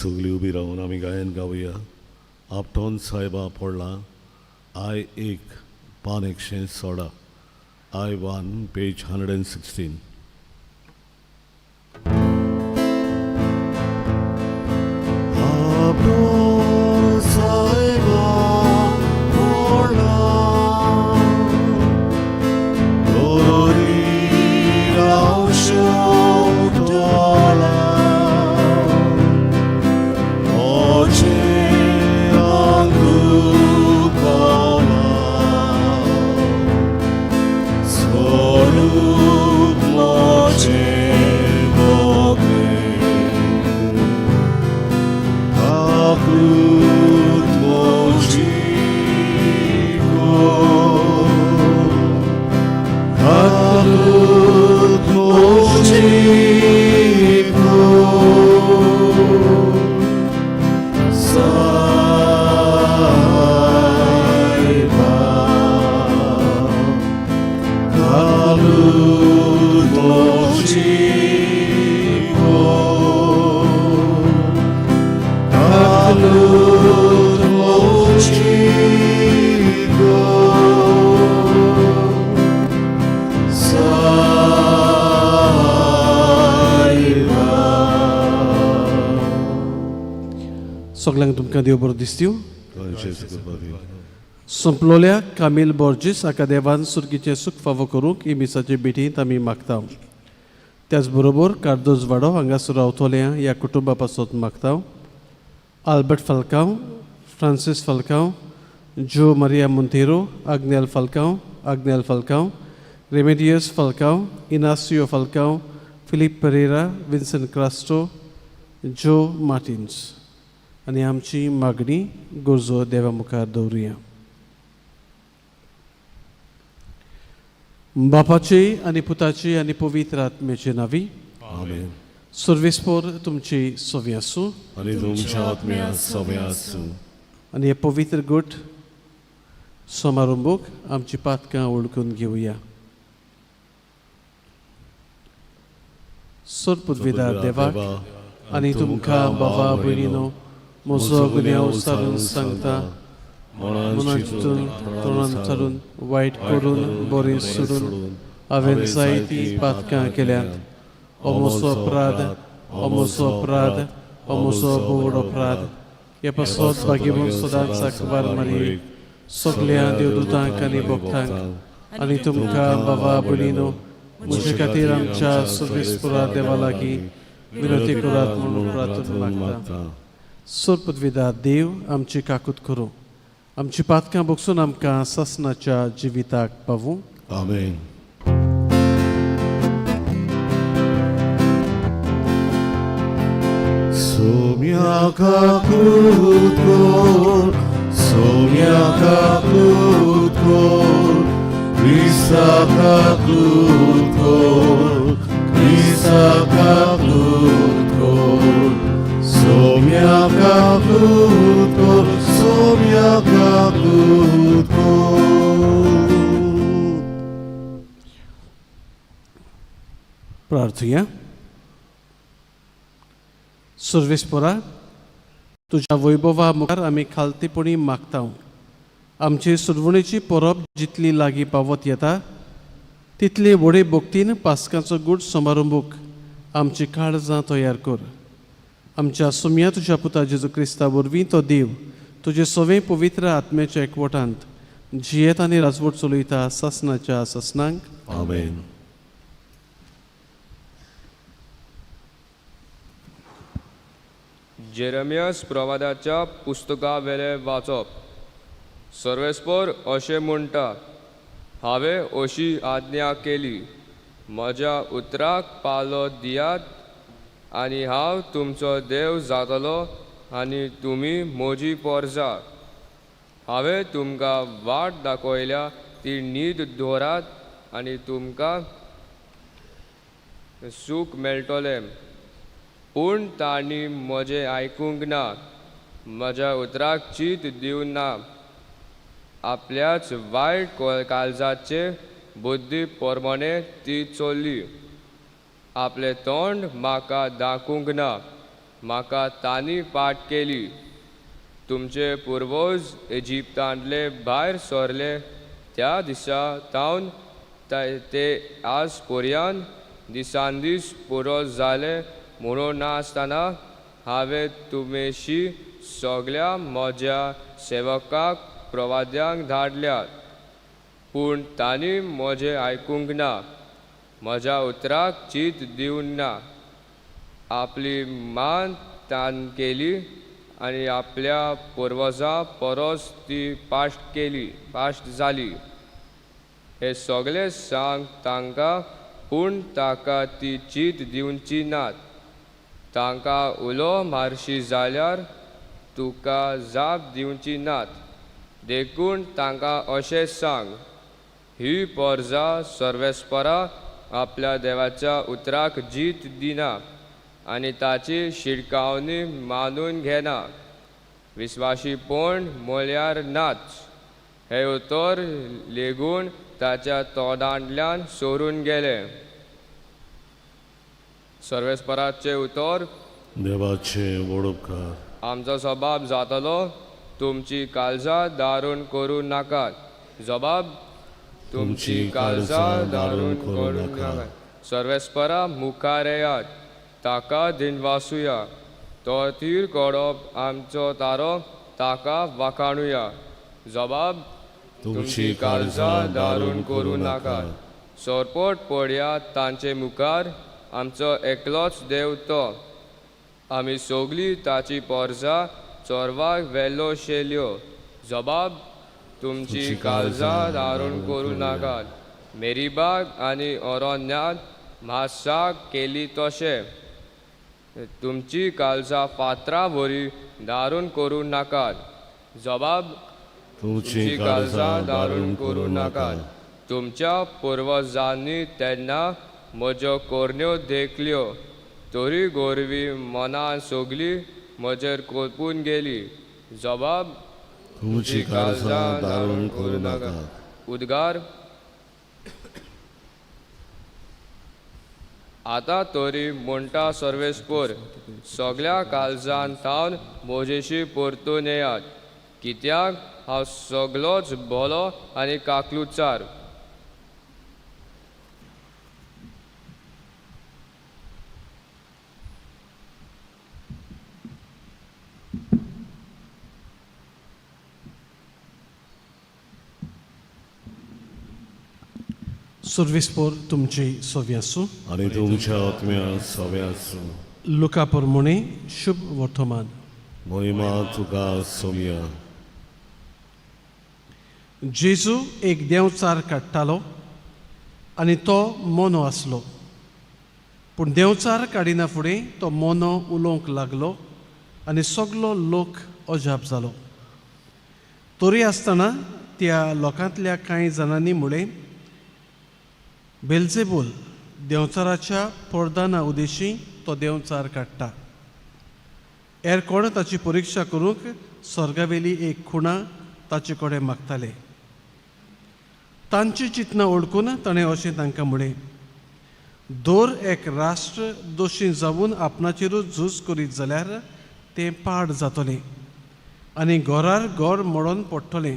सगळीं उबी रावन आमी गायन गावया. आपटोन सायबा पडला I एक पान 116, I 1 page 116. आपटोन सायबा पडला सगळ्यांक तुमकां देव बरो दिसतीव. संपलोल्या कामील बोर्जीस हाका देवान सुर्गीचें सूख फावो करूंक ही मिसाचे भेटींत आमी मागता. त्याच बरोबर कार्दोज वाडो हांगासर रावतल्या ह्या कुटुंबा पासत मागता. Albert Falcao, Francis Falcao, Jo Maria Monteiro, Agnel Falcao, Agnel Falcao, Remedios Falcao, Inacio Falcao, Philip Pereira, Vincent Crasto, Jo Martins. आनी आमची मागणी गरजो देवा मुखार दवरुया. बापाचे आनी पुताचे आनी पवित्र आत्म्याचे नावी. आमेन. सर्वेस्पोर तुमची सवी आसूं. आनी तुमच्या आत्म्या सवे आसूं. आनी हे पवित्र गट समारंभूक आमची पातकां वळखून घेवया. सर पुदविदार देवाक आनी तुमकां बाबा भयणीनो म्हजो गुन्यांव सारून सांगता. मनान चिंतून, तोंडान चालून, वायट करून बरें सोडून हांवें जायतीं पातकां केल्यांत. हो म्हजो अपराध, हो म्हजो अपराध, हो म्हजो भोवड अपराध. हे पासत भाग्यवंत सदांच अकबार मारी, सगल्या देवदूतांक आनी भक्तांक आनी तुमकां बाबा भयणीनो म्हजे खातीर आमच्या सर्वेस्पुरा देवा लागीं विनंती करात म्हणून प्रार्थना मागता. सोरपदविदा देव आमची काकूत करूं, आमची पातकां बगसून आमकां सासनाच्या जिविताक पावूं. आमेन. सोम्या काकूत कोर, सोम्या काकूत कोर, क्रिस्ता काकूत कोर, क्रिस्ता काकूत कोर, सोम्या काकूत कोर, सोम्या काकूत कोर. प्रार्थुया. सर्वेस्पोरा, तुज्या वैभवा मुखार आमी खालतेपणी मागता. आमची सुरवणेची परब जितली लागीं पावत येता तितली व्हडे भक्तीन पास्काचो गूट समारंभूक आमची काळजां तयार कर. आमच्या सुम्या तुज्या पुता जेजू क्रिस्ता वरवीं तो देव तुजे सवे पवित्र आत्म्याच्या एकवटांत जियेत आनी राजवट चलयता सासनाच्या सासनांक. आमेन. जेरमियस प्रवादाच्या पुस्तका वेलें वाचप. सर्वेस्पोर अशें म्हणटा, हांवें अशी आज्ञा केली, म्हज्या उतराक पालो दियात आनी हांव तुमचो देव जातलो आनी तुमी म्हजी पोरजा. हांवें तुमकां वाट दाखयल्या ती न्हीद दवरात आनी तुमकां सूख मेळटलें. पूण तांणी म्हजें आयकूंक ना, म्हज्या उतराक चीत दिवंक ना. आपल्याच वायट काळजाचे बुद्दी प्रमाणे ती चल्ली, आपलें तोंड म्हाका दाखोवंक ना. म्हाका तांणी पाठ केली. तुमचे पुर्वज इजिप्तांतले भायर सरले त्या दिसा तावन ते आज पर्यंत दिसान दीस पुरो जाले म्हणून नासतना हांवें तुमेशी सगळ्या म्हज्या सेवकाक प्रवाद्यांक धाडल्यात, पूण तांणी म्हजें आयकूंक ना, म्हज्या उतराक चीत दिवंक ना. आपली मान तान केली आनी आपल्या पुर्वजां परस ती पाश्ट केली, पाश्ट जाली. हे सगळे सांग तांकां, पूण ताका ती चीत दिवची नात. तांकां उलो मारशी जाल्यार तुका जाप दिवची नात. देखून तांकां अशें सांग, ही पोरजा सर्वेस्परा आपल्या देवाच्या उतराक जीत दिना आनी ताची शिडकावणी मानून घेना. विस्वाशीपण म्हळ्यार नाच हें उतर लेगून ताच्या तोंडांतल्यान सोरून गेलें. सर्वेस्पराचें उतर. देवाचे व्हड उपकार. आमचो सबाब जातलो. तुमची काळजां दारून करूं नाकात. जबाब, तुमची काळजां दारून करूं नाकात. सर्वेस्परा मुखार येयात, ताका दिनवासुया. तो थीर कोडप आमचो तारो, ताका वाखाणुया. जबाब, तुमची काळजां दारून करूं नाकात. सरपट पडया तांचे मुखार, आमचो एकलोच देव तो. आमी सगळीं ताची पोरसां चोरवाक वेलो शेल्यो. जबाब, तुमची काळजां दारून करूं नाकात. मेरीबाग आनी अरण्यांत म्हासाक केली तशें तुमची काळजां फातरां वरी दारून करूं नाकात. जबाब, तुमची काळजां दारून करूं नाकात. तुमच्या पुर्वजांनी तेन्ना म्हज्यो करण्यो देखल्यो, तरी गोरवी मनान सगळी म्हजेर कोपून गेली. जबाब, तुमची काळजां दारून करूं नाकात. उद्गार. आतां तरी म्हणटा सर्वेस्पर, सगळ्या काळजान थावन म्हजेशी परतून येयात, कित्याक हांव सगलोच बोलो आनी काकलुचार. सर्वेस्पर तुमची सोवी आसूं. आनी तुमच्या आत्म्या सवे आसूं. लुका प्रमाणे शुभ वर्तमान. महिमा तुका सोमया. जेजू एक देंवचार काडटालो आनी तो मोनो आसलो. पूण देंवचार काडिना फुडें तो मोनो उलोवंक लागलो आनी सगलो लोक अजाप जालो. तरी आसतना त्या लोकांतल्या कांय जाणांनी म्हळें, बेल्जेबूल देंवचाराच्या परदाना उदेशी तो देंवचार काडटा. हेर कोण ताची परिक्षा करूंक स्वर्गावेली एक खुणा ताचे कडेन मागताले. तांची चिंतना ओळखून ताणें अशें तांकां म्हळें, दर एक राष्ट्र दोशी जावन आपणाचेरूच झूज करीत जाल्यार तें पाड जातलें आनी घरार घर मोडून पडटलें.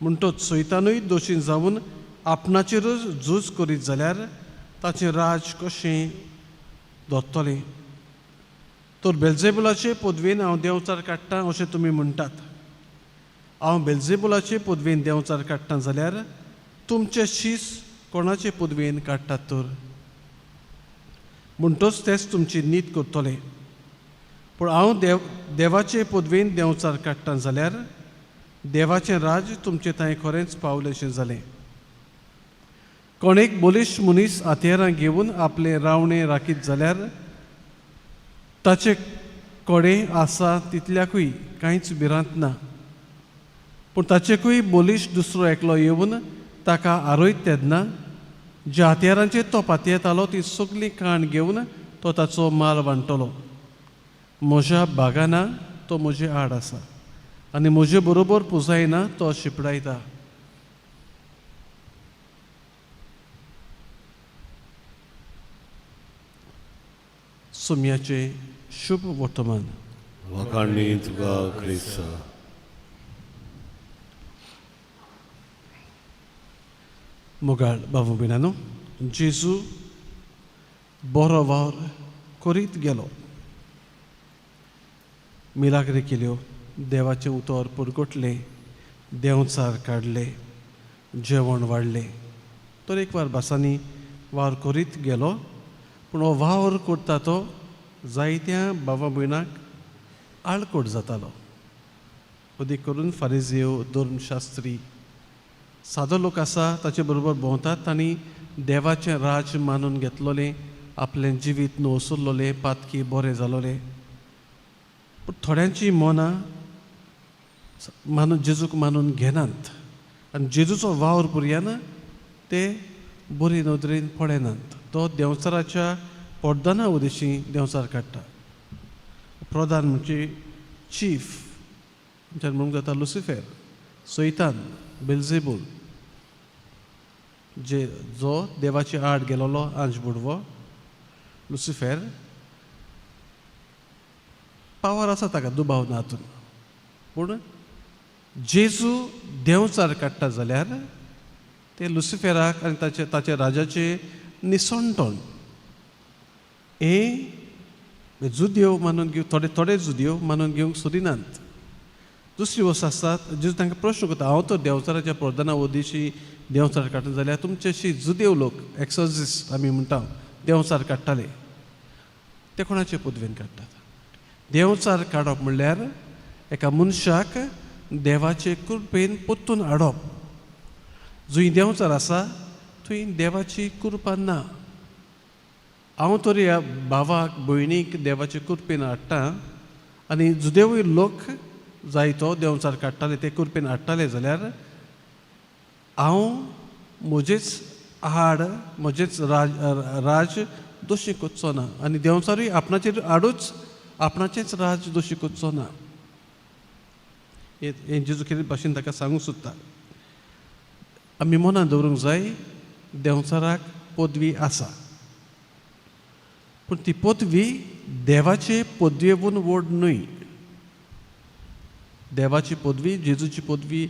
म्हणटच सैतानूय दोशी जावन आपणाचेरूच झूज करीत जाल्यार ताचें राज कशें दोत्तलें? तर बेल्जेबुलाचे पदवेन हांव देंवचार काडटा अशें तुमी म्हणटात. हांव बेल्जेबुलाचे पदवेन देंवचार काडटा जाल्यार तुमचे शीस कोणाचे पदवेन काडटात तर? म्हणटच तेच तुमची नीत करतले. पूण हांव देवाचे पदवेन देंवचार काडटा जाल्यार देवाचें राज तुमचे थंय खरेंच पावलेंशें जालें. कोण एक बलिश्ट मनीस हत्यारां घेवन आपले रावणे राखीत जाल्यार ताचे कडेन आसा तितल्याकूय कांयच भिरांत ना. पूण ताचेकूय बलिश्ट दुसरो एकलो येवन ताका आरयत तेन्ना ज्या हत्यारांचेर तो पातयेतालो ती सगळी काण घेवन तो ताचो माल वांट्टलो. म्हज्या बागाना तो म्हजे आड आसा आनी म्हजे बरोबर पुजायना तो शिपडायता. सोम्याचें शुभ वर्तमान. वाखाणणी तुका क्रिस्ता. मोगाळ बाबू भयणांनो, जेजू बरो वावर करीत गेलो, मिलाग्री केल्यो, देवाचें उतर परगटलें, देंवचार काडले, जेवण वाडलें, तरेकवार भासांनी वावर करीत गेलो. पूण हो वावर करता तो जायत्या बाबा भयणाक आळकोट जातालो, अदीक करून फारिजेव, धर्मशास्त्री, सादो लोक आसा ताचे बरोबर भोंवतात, तांणी देवाचें राज मानून घेतलोलें, आपलें जिवीत नवसरलोलें, पातकी बरें जालोलें. पूण थोड्यांची मनां मानून जेजूक मानून घेनात आनी जेजूचो वावर पुरयान ते बरे नदरेन पळयनात. तो देंवचाराच्या पडदाना उदेशी देंवचार काडटा. प्रधान म्हणजे चीफ, आमच्यान म्हणूंक जाता लुसिफेर, सैतान, बेल्जेबूल, जे जो देवाचे आड गेलोलो आंज बुडवो लुसिफेर. पावर आसा ताका, दुबाव ना हातून. पूण जेजू देंवचार काडटा जाल्यार ते लुसिफेराक आनी ताचे ताचे राजाचे निसणटण हें जुदेव मानून घेवंक थोडे थोडे जुदेव मानून घेवंक सोदिनात. दुसरी वस्त आसतात, जेजू तांकां प्रश्न करता, हांव तर देंवचाराच्या प्रधाना उदेशी देंवचार काडटा जाल्यार तुमचेशी जुदेव लोक, एक्सोर्सिस्ट आमी म्हणटा, देंवचार काडटाले, ते कोणाचे पदवेन काडटात? देंवचार काडप म्हणल्यार एका मनशाक देवाचे कृपेन परतून हाडप. जंय देंवचार आसा थंय देवाची कृपा ना. हांव तर ह्या भावाक भयणीक देवाचे कृपेन हाडटा आनी जुदेवूय लोक जायतो देंवचार काडटाले ते कृपेन हाडटाले जाल्यार हांव म्हजेच हाड म्हजेच राज राज दोशी करचो ना आनी देंवचारूय आपणाचेर हाडूच आपणाचेच राज दोशी करचो ना. हें जेजू खेरीत भाशेन ताका सांगूंक सोदता. आमी मनां दवरूंक जाय देंवचाराक पदवी आसा, पूण ती पदवी देवाचे पदवेवून व्हड न्हय. देवाची पदवी, जेजूची पदवी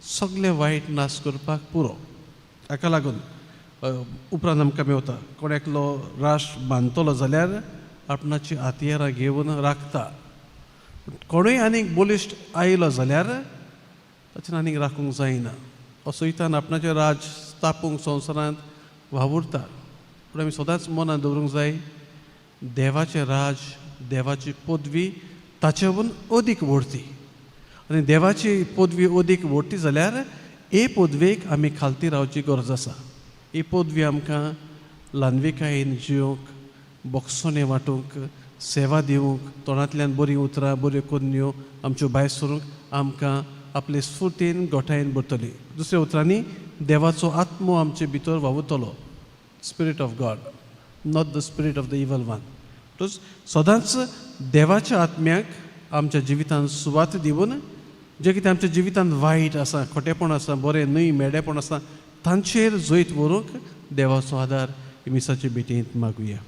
सगळें वायट नाश करपाक पुरो. हाका लागून उपरांत आमकां मेवता कोण एकलो राष्ट्र बांदतलो जाल्यार आपणाची हातयारां घेवन राखता, कोणूय आनीक बलिश्ट आयलो जाल्यार ताचेर आनीक राखूंक जायना. असो इतान आपणाचें राज स्थापूंक संवसारांत वावुरता. पूण आमी सदांच मनां दवरूंक जाय देवाचें राज, देवाची पदवी ताचेहून अदीक व्हडती आनी देवाची पदवी अदीक व्हडती जाल्यार हे पदवेक आमी खालती रावची गरज आसा. ही पदवी आमकां ल्हानविकायेन जिवंक, बोगसोणे वांटूंक, सेवा दिवंक, तोंडांतल्यान बरीं उतरां बऱ्यो करण्यो आमच्यो भायर सरूंक आमकां आपले स्फुर्तीन गोठायेन भरतली. दुसऱ्या उतरांनी देवाचो आत्मो आमचे भितर वावुरतलो, spirit of God, not the spirit of the evil one. तोच सदांच देवाच्या आत्म्याक आमच्या जिवितांत सुवात दिवन जें कितें आमच्या जिवितांत वायट आसा, खोटेपण आसा, बरें न्हय, मेडेपण आसा, तांचेर जैत व्हरूंक देवाचो आदार मिसाचे भेटेंत मागुया.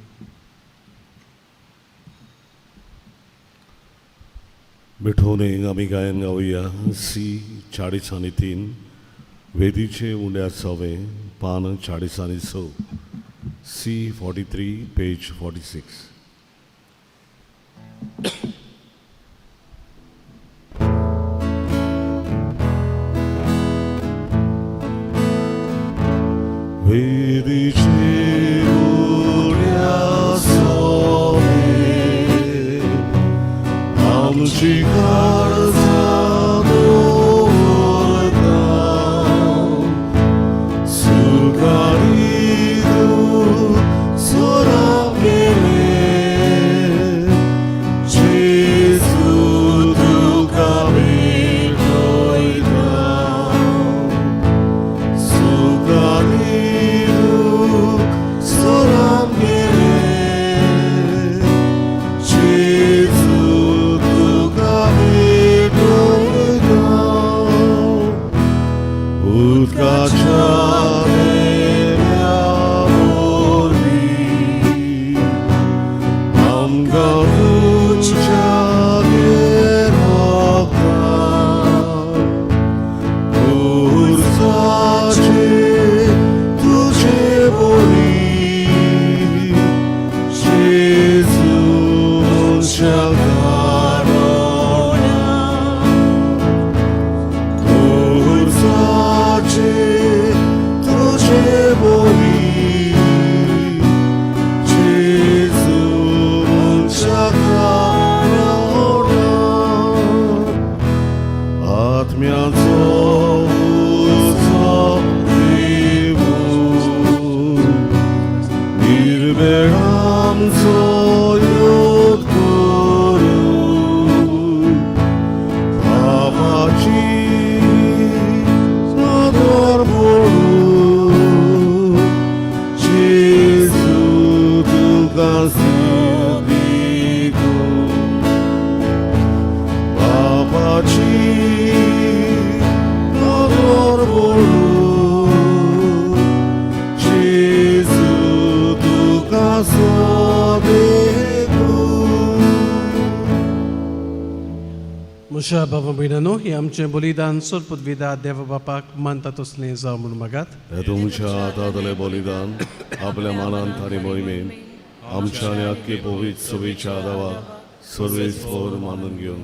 मिठोने आमी गायन गावया सी 40 आनी 3, वेदीचे उंड्या सवे पान 40 आनी 6, सी 43 पेज 46. वेदीचे उंड्या सवे आमची काळजां दवरता, सुखारी तूं सोराप गेलें, जेजू तुका भेटयता, सुखारी तूं सोराप गेलें, जेजू तुका भेटयता. म्हज्या बाबा भयणानो हें आमचें बलिदान सोरपदविदा देव बापाक मानता तसलें जावं म्हूण मागात. हे तुमच्या हातांतलें बलिदान आपल्या मानान आनी मोहिमेन आमच्या आनी अख्खे पवित्र सभेच्या देवाक सर्वेस्पर मानून घेवन.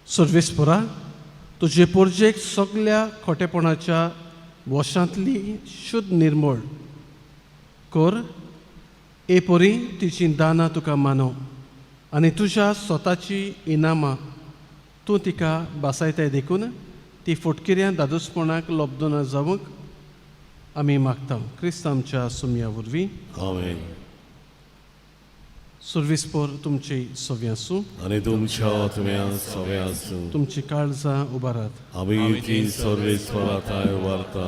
सर्वेस्परा तुजे पोरजेक सगल्या खोटेपणाच्या वशांतली शुद्ध निर्मळ कर, ए परी तिची दानां तुका मानव आनी तुज्या स्वताची इनामां तूं तिका बासायताय देखून ती फटकिऱ्या दादोसपणाक लब्दना जावंक आमी मागता क्रिस्त आमच्या सुमया वरवीं. आमेन. सर्वेस्पर तुमची सवी आसूं आनी तुमच्या आत्म्या सवे आसूं. तुमची काळजां उबारात. आमी ती सर्वेस्परा थांय उबारता.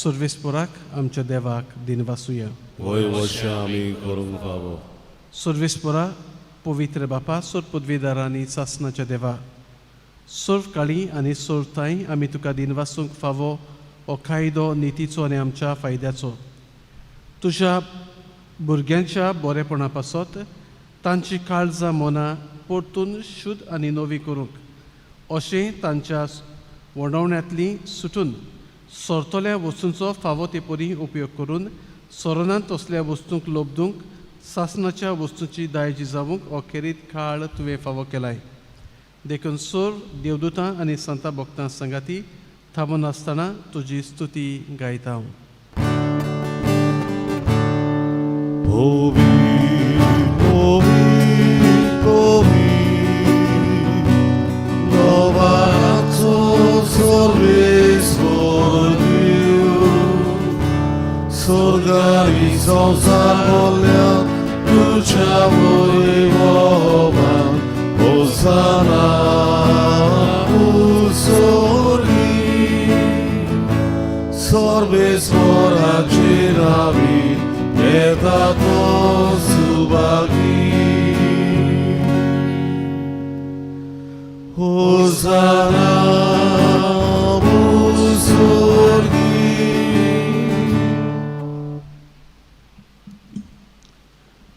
सर्वेस्पराक आमच्या देवाक दिनवासुया. वय वर्षां आमी करूंक फावो. सर्वेस्परा पवित्र बापा सोर पदवीदार आनी सासनाच्या देवा, सर्व काळी आनी सर्व थांय आमी तुका दिनवासूंक फावो हो कायदो नितीचो आनी आमच्या फायद्याचो. तुज्या भुरग्यांच्या बरेपणा पासत तांची काळजां मनां परतून शुद्ध आनी नवी करूंक अशें तांच्या वडवण्यांतली सुटून सरतल्या वस्तूंचो फावो ते परी उपयोग करून सोरनात तसल्या वस्तूंक लोबदूंक सासनाच्या वस्तूंची दायजी जावंक हो खेरीत काळ तुवें फावो केलाय. देखून सोर देवदूतां आनी संता भक्तां संगाती थांबून आसतना तुजी स्तुती गायता हांव. Ovi, ovi, ovi, Novato सर्वेस्पर देव, स्वर्गारी संसार बोल्या तुझ्या वैभवान, होसाना उसोरी. सर्वेस्पराचे नावी येता तो सुभागी. होसाना स्वर्गी.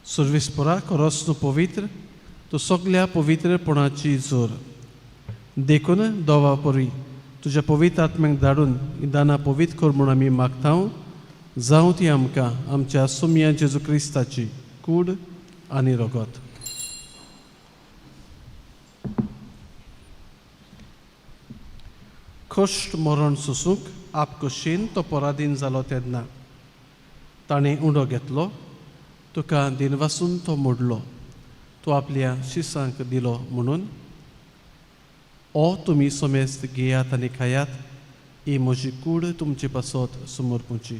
सर्वेस्परा खरोच तूं पवित्र, तूं सगल्या पवित्रपणाची जोर. देखून दोवा परी तुज्या पवित्र आत्म्याक धाडून ही दानां पवित्र कर म्हूण आमी मागता. जावं ती आमकां आमच्या सुमया जेजू क्रिस्ताची कूड आनी रगत. कश्ट मरण सोसूंक आपकशीन तो पराधीन जालो तेन्ना ताणें उंडो घेतलो, तुका दिनवासून तो मोडलो, तो आपल्या शिसांक दिलो म्हणून ओ तुमी समेस्त घेयात आनी खायात, ही म्हजी कूड तुमचे पासत समर्पूची.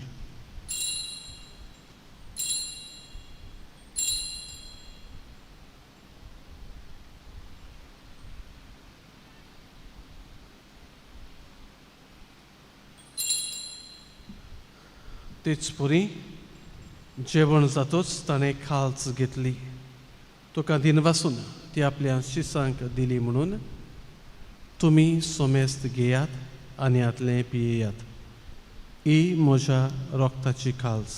तेच परी जेवण जातोच ताणें खालच घेतली, तुका दिनवासून ती आपल्या शिसांक दिली म्हणून तुमी समेस्त घेयात आनी हातलें पियेयात. ही म्हज्या रक्ताची खाल्स,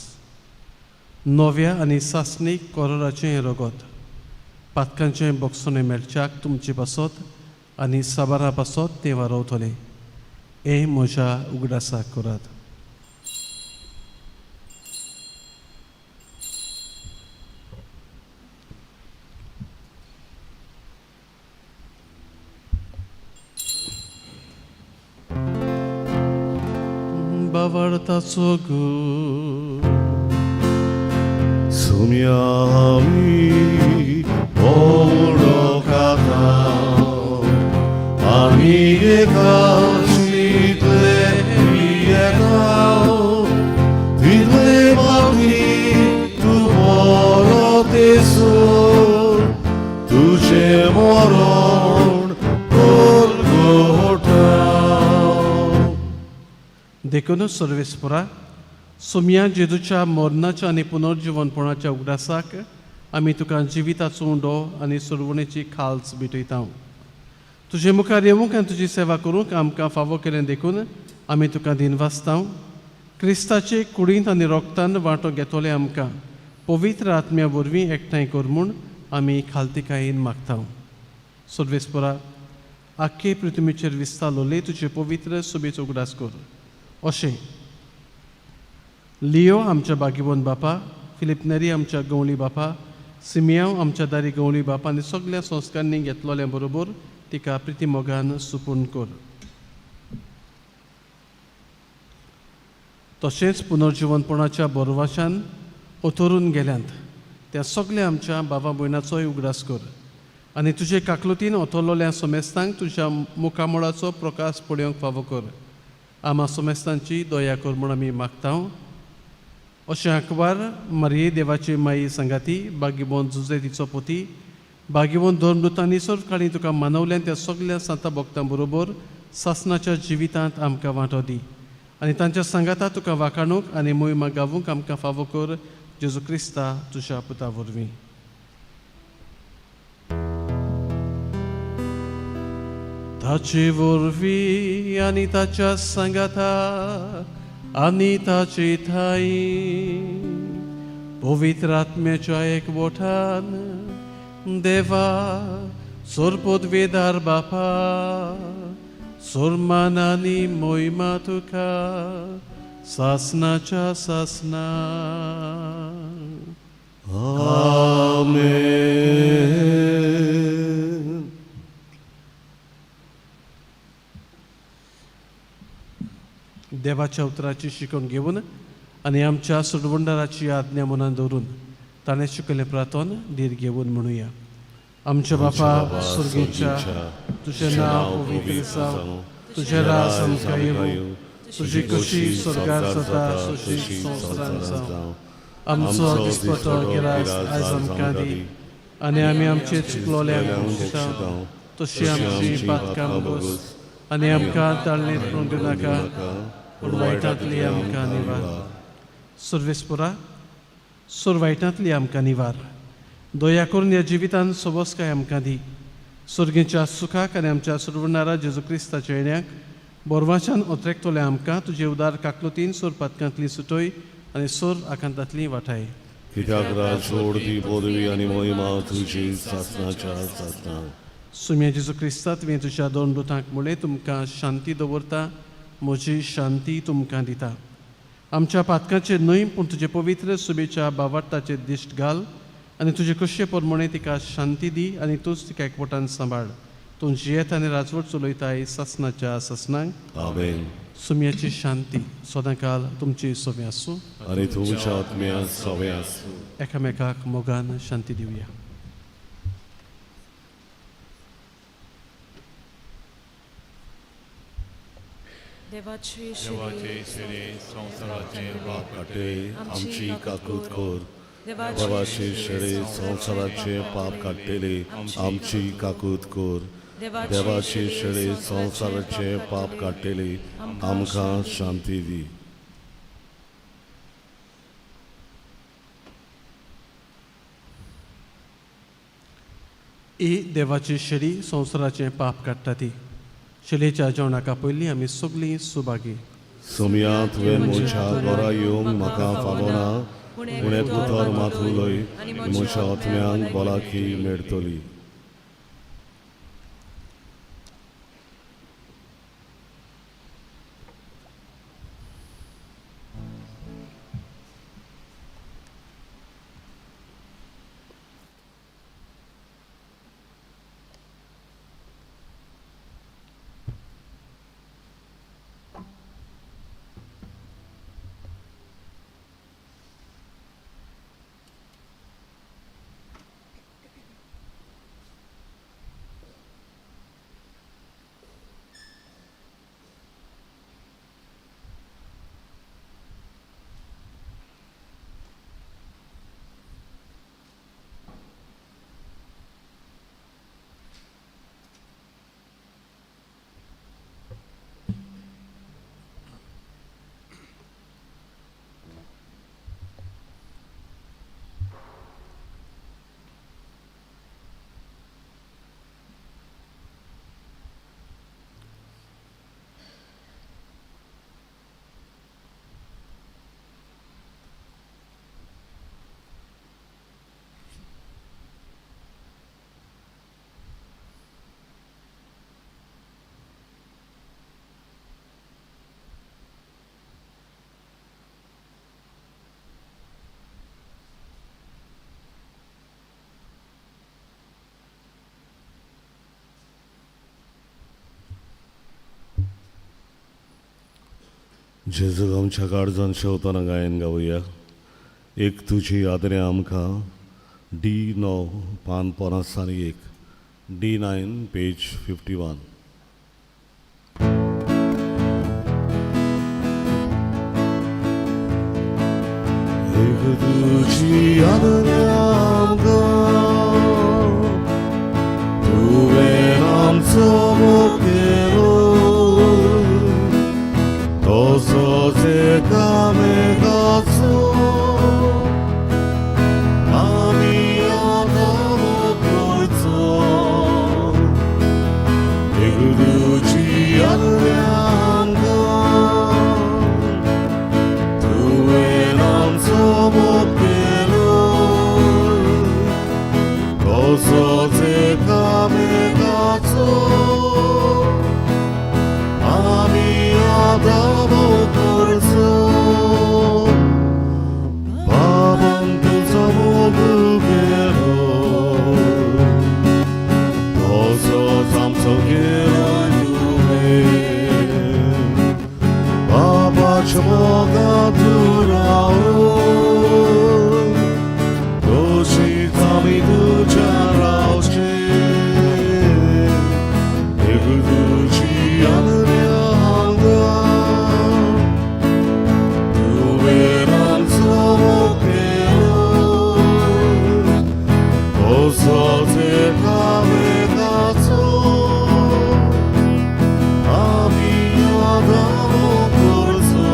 नव्या आनी सासणीक कोरोराचें रगत, पातकांचें बक्षणें मेळच्याक तुमचे पासत आनी साबारा पासत तें वारवतलें. हें म्हज्या उगडासाक करात. बावडताचो गू सुम्यामी ओडो खाता आमी एका शितले पियेता तितले फावटी तूं बरो तेसो तुजें मरण परगटा. देखून सर्वेस्परा सोमया जेजूच्या मरणाच्या आनी पुनर्जिवनपणाच्या उगडासाक आमी तुका जिविताचो उंडो आनी सुरवणेची खाल्स भेटयता. तुजे मुखार येवंक आनी तुजी सेवा करूंक आमकां फावो केलें देखून आमी तुका दिनवासता. क्रिस्ताचे कुडींत आनी रोगतान वांटो घेतले आमकां पवित्र आत्म्या वरवीं एकठांय कर म्हूण आमी खालतिकायेन मागता. सर्वेस्परा आख्खे पृथ्वीचेर विस्तारलोले तुजे पवित्र सुबेचो उगडास कर. अशें लियो आमच्या बागीबोन बापा, फिलिप नेरी आमच्या गवळी बापा, सिमियांव आमच्या दारी गवळी बापा आनी सगळ्या संस्कारांनी घेतलोल्या बरोबर तिका प्रिती मोगान सुपूर्ण कर. तशेंच पुनर्जिवनपणाच्या बोरवाशान ओथरून गेल्यांत त्या सगळ्या आमच्या बाबा भयणाचोय उगडास कर आनी तुजे काकलुतीन ओथरलोल्या सोमेस्तांक तुज्या मुखामळाचो प्रकाश पळोवंक फावो कर. आमा सोमेस्तांची दया कर म्हूण आमी मागता. अशें आंकवार मारये देवाची माई सांगाती, बागीबोन जुजे तिचो पोती, बागीबोन धर्मदूतांनी सर्व काळी तुका मानवल्यान त्या सगल्या सांता भक्तां बरोबर सासनाच्या जिवितांत आमकां वांटो दी आनी तांच्या सांगाता तुका वाखाणूंक आनी मोहिमा गावूंक आमकां फावो कर, जेजू क्रिस्ता तुज्या पुता वरवीं. ताचे वरवीं आनी ताच्या सांगाता आनी ताचे ठाई पवित्र आत्म्याच्या एकवटान देवा सोरपदवेदार बापा, सोरमान आनी मोहिमा तुका सासनाच्या सासना. आमेन. देवाच्या उतराची शिकवण घेवन आनी आमच्या सोडवणदाराची आज्ञा मनान दवरून ताणें शिकयल्लें प्रार्थन धीर घेवन म्हणुया. आमच्या बापा सुर्गेच्या, तुजें नांव पवित्र जावं, तुजें राज आमकां येवं, तुजी कशी स्वर्गार जाता तशी संवसारांत जावं. आमचो दिसपटो गिरास आयज आमकां दी आनी आमी आमचे चुकलोल्यांक बक्षिता तशी आमची पातकां बस आनी आमकां ताळणेंत पडूंक दिवनाका, पूण वायटांतली आमकां निवार. सर्वेस्पुरा, सोर वायटांतली आमकां निवार. दया करून ह्या जिवितान सोबसकाय आमकां दी. सर्गेच्या सुखाक आनी आमच्या सुरवणारा जेजू क्रिस्ताच्या येण्याक बोरवाच्यान ओत्रेकतले आमकां तुजे उदार काकलुतीन सोर पातकांतली सुटोय आनी सोर आकांतांतली वाठाय. कित्याक राज ती पदवी आनी मोहिमा तुजी सासनाच्या सासना. सुम्या जेजू क्रिस्ता, तुवें तुज्या दोन दुतांक म्हणलें, तुमकां शांती दवरता, म्हजी शांती तुमकां दिता. आमच्या पातकाचेर न्हय पूण तुजे पवित्र सुबेच्या बावार्ताचेर दिश्ट घाल आनी तुजे कशे प्रमाणे तिका शांती दी आनी तूंच तिका एकवटान सांबाळ. तूं जियेत आनी राजवट चलयताय सासनाच्या सासनांक. आमेन. सुम्याची शांती सदांकाल तुमची सोबें आसूं. आनी तुमच्या आत्म्या सवे आसूं. एकामेकाक मोगान शांती दिवया. देवाची देवाचे शिरे संवसाराचे पाप काटे आमची काकूत कर. देवाचे शेळे संवसाराचे पाप काडटेले आमची काकूत कर. देवाचे शेळे संवसाराचे पाप काडटेले आमकां शांती दी. ही देवाची शेळी संवसाराचें पाप काडटा ती. शेळयेच्या जेवणाका पयलीं आमी सगळीं सुभागी. सोमया, तुवें म्हज्या घरा येवंक म्हाका फावना, पूण एक उतर मात उलय आनी म्हज्या आत्म्यांक भलायकी मेळटली. जेजूक आमच्या काळजान शेवतना गायन गावया. एक तुजी आदरे आमकां, डी 9 पान 51, D9 page 51. एक तुजी आदरे आमकां, तुवें आमचो मोग केलो, तसोच एकामेकाचो आमी आतां मोग करचो. एक तुजी आदरे आमकां, तुवें आमचो मोग केलो, तसोच एकामेकाचो आमी आतां मोग करचो. बाबान तुजो मोग केलो, तसोच आमचो केलो तुवें. बाबाच्या मोगांत रावून तशीच आमी तुज्या रावचें. एक तुजी आदरे आमकां, तुवें आमचो मोग केलो, तसोच एकामेकाचो आमी आतां मोग करचो.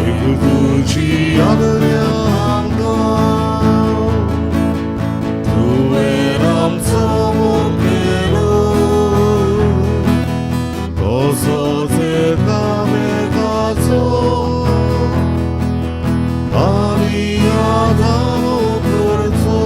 एक तुजी आदरे आमकां, तुवें आमचो मोग केलो, तसोच एकामेकाचो आमी आतां मोग करचो.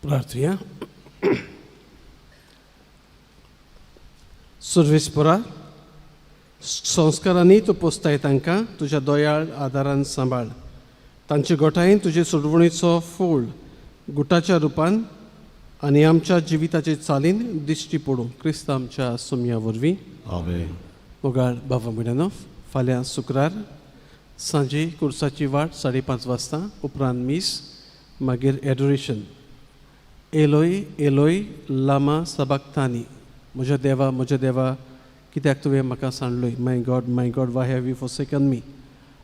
प्रार्थुया. सर्वेस्परा, संस्कारांनी तूं पोसताय तांकां तुज्या दोयाळ आदारान सांबाळ. तांचे गोठायेन तुजे सोडवणीचो फूल गुटाच्या रुपान आनी आमच्या जिविताचे चालीन दिश्टी पडूं, क्रिस्त आमच्या सोमया वरवीं. आमेन. मोगाळ बाबा भयणांनो, फाल्यां शुक्रार सांजे कुर्साची वाट 5:30 वाजता, उपरांत मीस, मागीर एडोरेशन. एलोय एलोय लामा सबाक्तानी, म्हज्या देवा म्हज्या देवा कित्याक तुवें म्हाका सांडलोय, my God why have you forsaken me.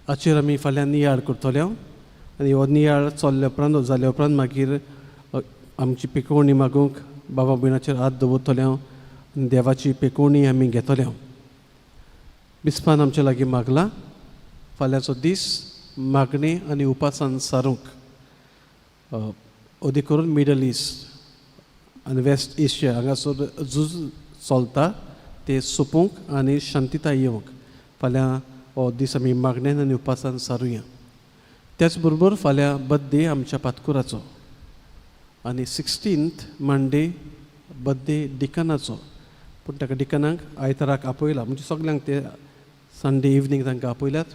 हाचेर आमी फाल्यां नियाळ करतले आनी हो नियाळ चल्ल्या उपरांत जाल्या उपरांत मागीर आमची पिकोवणी मागूंक बाबा भयणाचेर हात दवरतले आनी देवाची पिकोवणी आमी घेतले. बिस्पान आमच्या लागीं मागला फाल्यांचो दीस मागणें आनी उपासान सारूंक, अदीक करून मिडल इस्ट आनी वेस्ट एशिया हांगासर झूज चलता ते सोंपूंक आनी शांतिताय येवंक फाल्यां हो दीस आमी मागण्यान आनी उपासान सारुया. त्याच बरोबर फाल्यां बड्डे आमच्या पातकुराचो आनी 16th Monday birthday डिकनाचो, पूण ताका डिकनाक आयताराक आपयला, म्हणजे सगल्यांक ते संडे इवनींग तांकां आपयल्यात.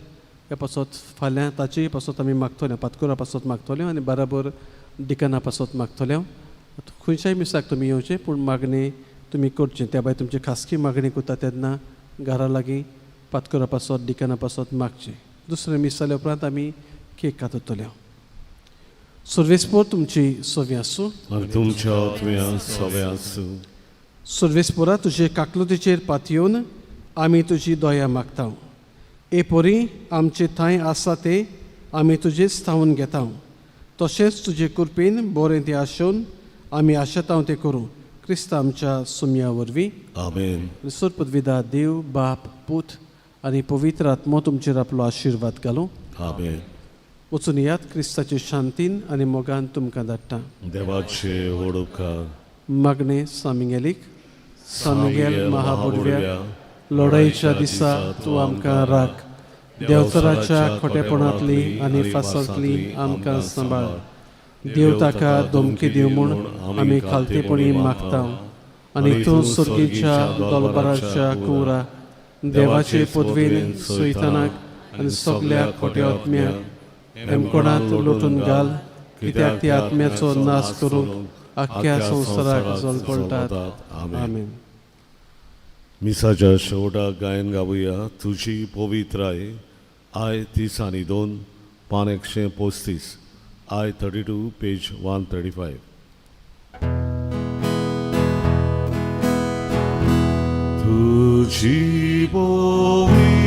हे पासत फाल्यां ताचेय पासत आमी मागतले, पातकुरा पासत मागतले आनी बराबर डिकना पासत मागतले. खंयच्याय मिसाक तुमी येवचें पूण मागणें तुमी करचें. त्या भायर तुमची खासगी मागणी करता तेन्ना घरा लागीं पातकुरा पासत डिकना पासत मागचें. दुसरें मीस जाल्या उपरांत आमी केक कातरतले. सर्वेस्पोर तुमची सवी आसूं आनी तुमच्या आत्म्या सवे आसूं. सर्वेस्पोरा तुजे काकलुतीचेर पातयेवन आमी तुजी दया मागता. ए पोरी आमचे थंय आसा ते आमी तुजेच थावन घेता, तशेंच तुजे कृपेन बरें तें आशोवन आमी आशेता तें करूं क्रिस्त आमच्या सुमया वरवीं. आमेन. सोर पदवीदा देव बाप पूत आनी पवित्र आत्मो तुमचेर आपलो आशिर्वाद घालूं. आमेन. वचून यात क्रिस्ताचे शांतीन आनी मोगान तुमकां धाडटा. देवाचे व्हड उपकार. मागणें सामिगेलीक. सामिगेल महाबुडव्या, लढाईच्या दिसा तूं आमकां राख, देवचाराच्या खोटेपणांतली आनी फासांतली आमकां सांबाळ. देव ताका धमकी दिव म्हूण आमी खालतेपणी मागता आनी तूं सुर्गीच्या दोलबाराच्या कुंवरा देवाचे पदवेन सैतानाक आनी सगल्या खोट्या आत्म्याक हेमकोणांत लोटून घाल, कित्याक ती आत्म्याचो नाश करूंक आख्ख्या संवसाराक जलपळटात. आमेन. मिसाच्या शेवटाक गायन गावया तुजी पवित्राय I 32 पान 135 I 32 page 135. तुजी पवित्राय